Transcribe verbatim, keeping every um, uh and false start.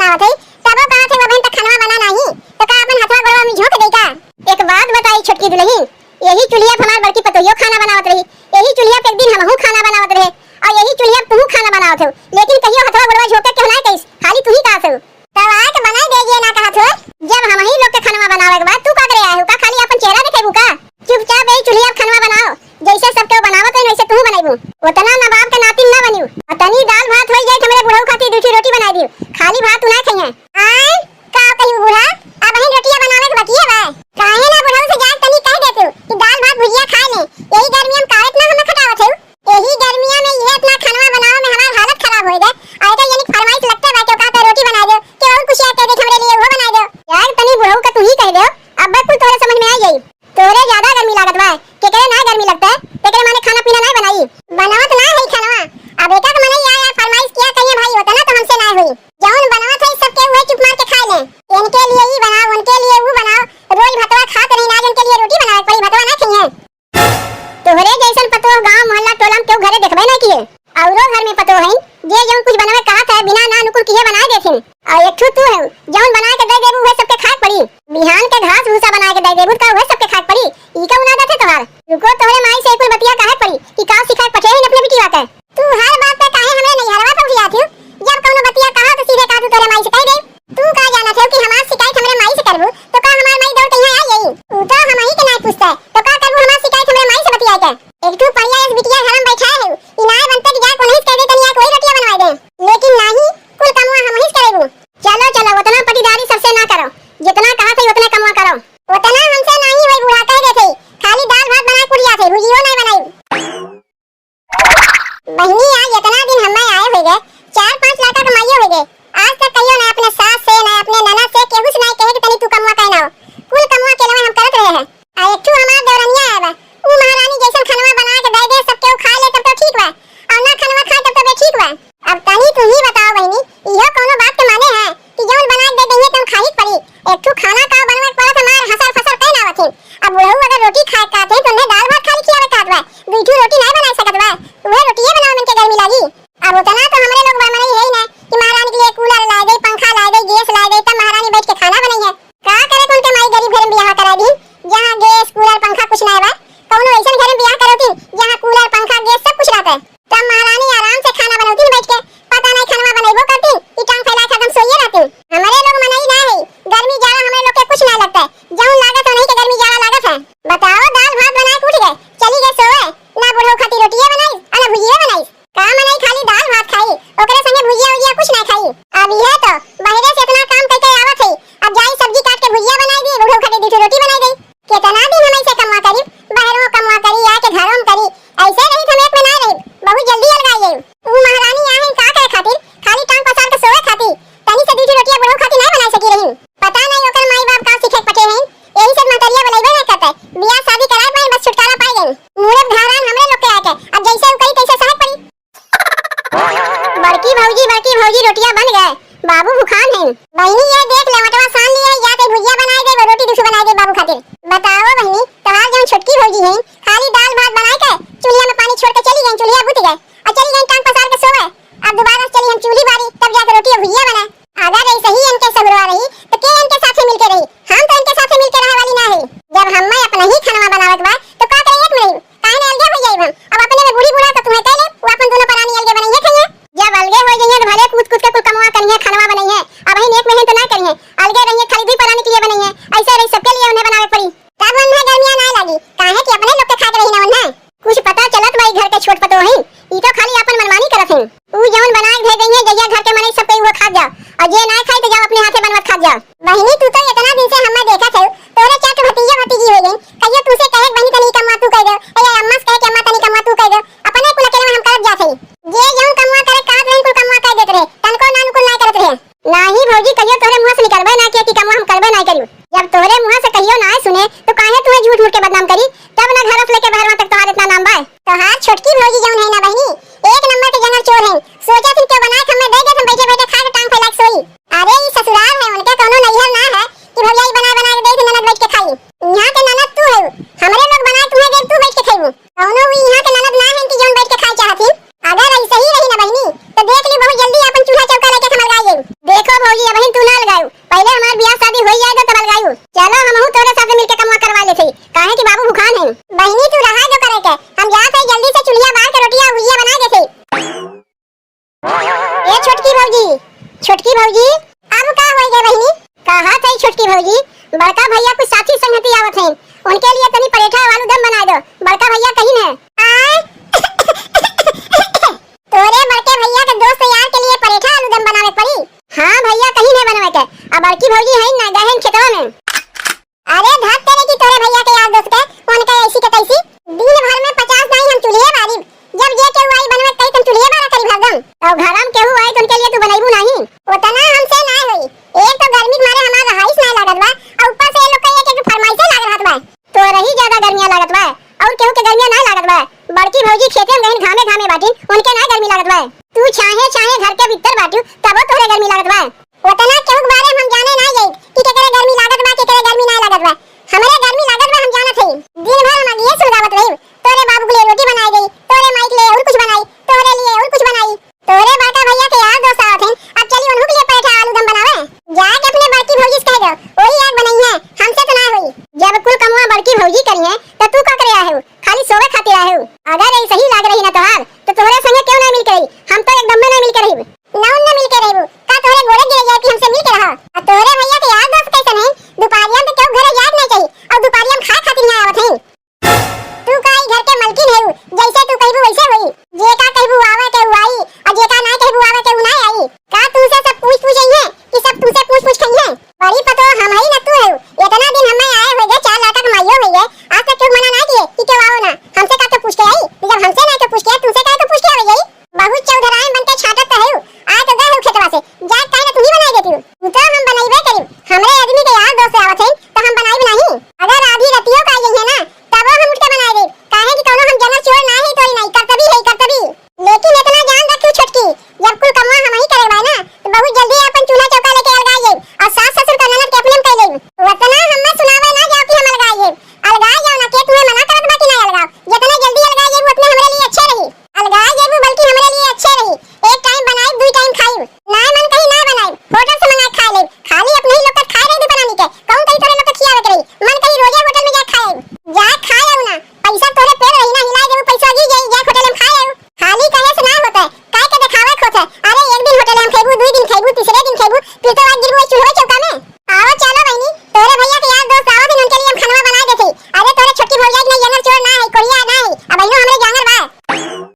आवत है, तबो कहत है, "अबहिन तक खनवा बना नाही, तो का अपन हथवा गोड़वा में झोंक देई का?" एक बात बताई छोटकी दुलहिन, यही चुल्हिया पे हमार बड़की पतोहियो खाना बनावत रही, यही चुल्हिया पे एक दिन हमहू खाना बनावत रहे, और यही चुल्हिया पे तुहू खाना बनावत हो, लेकिन कहियो हथवा गोड़वा झोंक के केहू ना कहिस, खाली तुही कहत हो। तब आए के बनाई देई, ये ना कहत हो, जब हमही लोग के खनवा बनावे के बाद तू का करे आए हो, का खाली अपन चेहरा देखेबू का? चुपचाप यही चुल्हिया पे खनवा बनाओ, जैसे सब केहू बनावत है वैसे तुहू बनैबू। उतना नवाब के नातिन ना बनियो, और तनी दाल भात होई जाए, हमरे बुढ़ऊ खातिर दू ठो रोटी बनाई दियो, खाली भात उ ना खइहें। आय, का कहियो बूढ़ा, अबहिन रोटिया बनावे के बाकी है बा? काहे ना बुढ़ऊ से जाके तनी कह देतू कि दाल भात भुजिया खाए ले, यही गर्मी में काहे इतना हमें खटावत है? यही गर्मिया में इहे इतना खनवा बनावे में हमार हालत खराब होई गए। आ एकर यानी फरमाइश लगते बा कि ओका पे रोटी बनाई दो, कि और कुछ याद कह दे हमरे लिए वो बनाई दो। यार तनी बुढ़ऊ का तू ही कह दो, अब कुल तोरे समझ में आ जाई। तोरे ज्यादा गर्मी लागत बा, केकरे ना गर्मी लगता है, तेकरे माने खाना पीना ना बनाई। बनावत ना है खनवा, अब एक एक मने या, या फरमाइश किया कहिए भाई, उतना तो हमसे ना होई। जौन बनावत है सबके उहे चुप मार के खाए ले। इनके लिए ई बनाओ, उनके लिए वो बनाओ, रोज भतवा खात रही ना, आज उनके लिए रोटी बनावे के पड़ी, भतवा ना खाइए। तोहरे जैसन पतोह गांव मोहल्ला टोला में केहू घरे देखबे ना किए। औरो घर में पतोह हईन, जे जौन कुछ बनावे कहत है, बिना ना नुकुर किए बनाए देथिन। और एक ठो तू है, जौन बनाए के दे देबू, उहे सबके खाए पड़ी। बिहान के घास भूसा बनाए के दे देबू, त उहे सबके खाए पड़ी। ई का उनादत है तोहार? रुको, तोहरे माई से कुल बतिया काहे पड़ी कि का सिखाए पठे हईन अपने बिटिया के? तू हर बात पे काहे हमरे नैहरवा पे उठियात हू? जब कौनो बतिया कहा तो सीधे कहा तू तोहरे माई से कह दे। तू का जानत हो कि हमार शिकायत हमरे माई से करबू, तो का हमार माई दौड़ के यहाँ आ जाई? ऊ तो हमही के नाई पूछता है, तो का करबू हमार शिकायत हमरे माई से बतिया के? एक तू पढ़िया इस बिटिया घर में बैठा है, ई नाई बनते कि जा कोनही से कह दे तनी आ कोई रोटियां बनवा दे। लेकिन नाही, कुल कमवा हमही से करेबू। चलो, चलो, उतना पटीदारी सबसे ना करो, जितना कहा थे उतने कमवा करो। उतना हमसे नाही होई बूढ़ा, कह दे थे, खाली दाल भात बना कुल जाते, भुजियो नहीं बनाई। बहिनी, आज इतना दिन हमें आए हो गए, चार पांच लड़का के माइयो हो गए, आज तक कहियो ना अपने सास से, ना अपने ननद से, केहू से ना कहे कि तनी तू कमवा कहना हो। कुल कमवा के लेवे हम करत रहे हैं। आ एक ठू हमार देवरनिया आए बा, ऊ महारानी जैसन खनवा बना के दे दे, सबके ऊ खा ले, तब तो ठीक बा, और ना खनवा खाए, तब तो बेठीक बा। अब तनी तू ही बताओ बहिनी, इहो कौनो बात के माने है कि जौन बना के दे देंगे, तौन खाही के पड़ी? एक ठू खाना का बनवे के पड़त, हमार हसर फसर कहे ना आवत है। अब बुढ़ऊ अगर रोटी खाए कहत है, तो उन्हें दाल भात खाली खियावे कहत बा, दुई ठू रोटी नहीं बना सकत बा, उहे रोटिये बनावे में के गर्मी लागी। अब उतना तो हमरे लोग बड़मरई है ही ना कि महारानी के लिए कूलर ला दे, पंखा ला दे, गैस ला दे, तब महारानी बैठ के खाना बनाई है। का करे उनके माई गरीब घर में बियाह करा दी, जहाँ गैस, कूलर, पंखा कुछ ना बा। कौनो ऐसन घर में बियाह करती, जहाँ कूलर, पंखा, गैस सब कुछ रहता है। तब महारानी आराम से खाना बनौती बैठ के, पता नहीं खाना बनैबो करती कि टांग फैला के एकदम सोइए रहती। हमारे लोग मनई ना है, गर्मी जाड़ा हमारे लोग के कुछ ना लगता है, जौन लागत है उन्हीं के गर्मी जाड़ा लागत है। बताओ, दाल भात बना के उठ गए, चली गए सोए, ना बुढ़ऊ खातिर रोटिये बनाई, आ ना भुजिये बनाई। का मनई खाली दाल भात खाई, ओकरे संगे भुजिया उजिया कुछ ना खाई। अब यह तो बहरे से इतना काम करके आवत है, अब जाई सब्जी काट के भुजिया बनाई दी, बुढ़ऊ खातिर दू ठो रोटी बनाई दी। कितना दिन हम ऐसे कमवा करी, बहरों कमवा करी, आके घरों में करी, ऐसे रही हम एक में ना रही, बहुत जल्दी अलगाई जाई। ऊ महारानी आ है का करे खातिर, खाली टांग पसार के सोए खातिर, तनी से दू ठो रोटियां बुढ़ऊ खातिर ना बना सकी रही। पता नहीं ओकर माई बाप का सीखे के पठे हैं, यही से महतरिया बुलाइबे ना करते। बियाह शादी कराए पाए, बस छुटकारा पाए गए। मूरत घरान हमरे लोग के आके, अब जैसे ऊ कही तैसे सहक पड़ी। बड़की भौजी, बड़की भौजी, रोटियां बन गए, बाबू भुखान हैं। बहिनी ये देख ले, मटवा सान लिए, या ते भुजिया बनाए दे, रोटी दूसरी बनाए दे बाबू खातिर। बताओ बहिनी, तोहार जौन छोटकी भौजी हैं, खाली दाल भात बनाए के चूल्हा में पानी छोड़ के चली गई, चूल्हा बुत गए, और चली गई टांग पसार के सोवे। अब दोबारा चली हम चूल्ही बारी, तब जाके रोटी और भुजिया बने। अगर ऐसे ही इनके सगुरवा रही, तो के इनके साथे मिलके रही? हम तो इनके साथे मिलके रहे वाली ना है। जब हमें अपना ही खाना बनावे के बा, तो का करे एक में रही? काहे ना अलगे हो जाई हम? अब अपने में बूढ़ी बूढ़ा तो तुम्हें कहले, वो अपन दोनों परानी अलगे बनाइए खाइए। जब अलगे हो जाइए, तो भले कूद कूद के कुल कमवा करिए, खाना बनाइए। अब हम एक में हैं तो ना करिए, अलगे रहिए, खाली दो परानी के लिए बनाइए। ऐसे रही सबके लिए उन्हें बनावे पड़ी। तब उन्हें गर्मियाँ ना लगी, काहे कि अपने लोग के खा के रही ना उन्हें। कुछ पता चलत बा ई घर के छोट पतोह हईन, ई तो खाली आपन मनमानी करत हईन। ऊ जवन बना के भेज दइहें, जहिया घर के मनई सब कोई उहे खात जाओ, और जे ना खाई तो जाओ अपने हाथे बनवत खात जाओ। बहिनी, तू तो इतना दिन से हमें देखत है, तोरे चार ठो भतीजा भतीजी हो गई, कहियो तू से कहे बहिनी तनी कमवा तू कह दो, ए अम्मा से कहे कि अम्मा तनी कमवा तू कह दो, अपने कुल अकेले में हम करत जात हई। जे जवन कमवा करे कहत रही कुल कमवा कह देत रहे, तनको ना कुल ना करत रहे। नाही भौजी, कहियो तोहरे मुँह से निकलबे ना किया कि कमवा हम करबे ना करियो। जब तोहरे मुँह से कहियो ना सुने, तो काहे तुम्हें झूठ मूठ के बदनाम करी? तब ना घर से लेके बहरवा तक तोहार इतना नाम बा। तोहार छोटकी भौजी जौन है ना बहिनी, एक नंबर के जंगल चोर है। सोचा थी क्यों बना के हमें दे दे, हम बैठे बैठे खा के टांग फैला के सोई। अरे ई ससुराल है, उनके कौनो नैहर ना है कि भौजाई बना बना के जी, छोटकी भौजी, अब का होइ गए बहिनी? कहा थई छोटकी भौजी, बड़का भैया कुछ साथी संगती आवत हैं, उनके लिए तनी परेठा आलू दम बनाए दो, बड़का भैया कहिन है। आय? तोरे बड़के भैया के दोस्त यार के लिए परेठा आलू दम बनावे के पड़ी। हाँ भैया, कहिन है बनवे के, अब बड़की भौजी है ना, गए हैं खेतवा में। अरे धत तेरे की तोरे भैया के यार दोस्त के, उनके ऐसी के तैसी। दिन भर में पचास दाई हम चूल्हे बारीब, जब जे केहू आई बनवे तई तुम चूल्हे बारा करी हरदम। और घर में केहू आई तो उनके लिए तू बनैबू नहीं। उतना हमसे ना होई, एक तो गर्मी के मारे हमार रहाइश ना लागत बा, और ऊपर से ये लोग के एक एक फरमाइशे लाग रहत बा। तोरे ही ज्यादा गर्मियाँ लागत बा, और केहू के गर्मियाँ ना लागत बा। बड़की भौजी खेते में गहिन घामे घामे बाटिन, उनके ना गर्मी लागत बा। तू छाहे छाहे घर के भीतर बाटियो, तबो तोहरे गर्मी लागत बा। उतना केहू के बा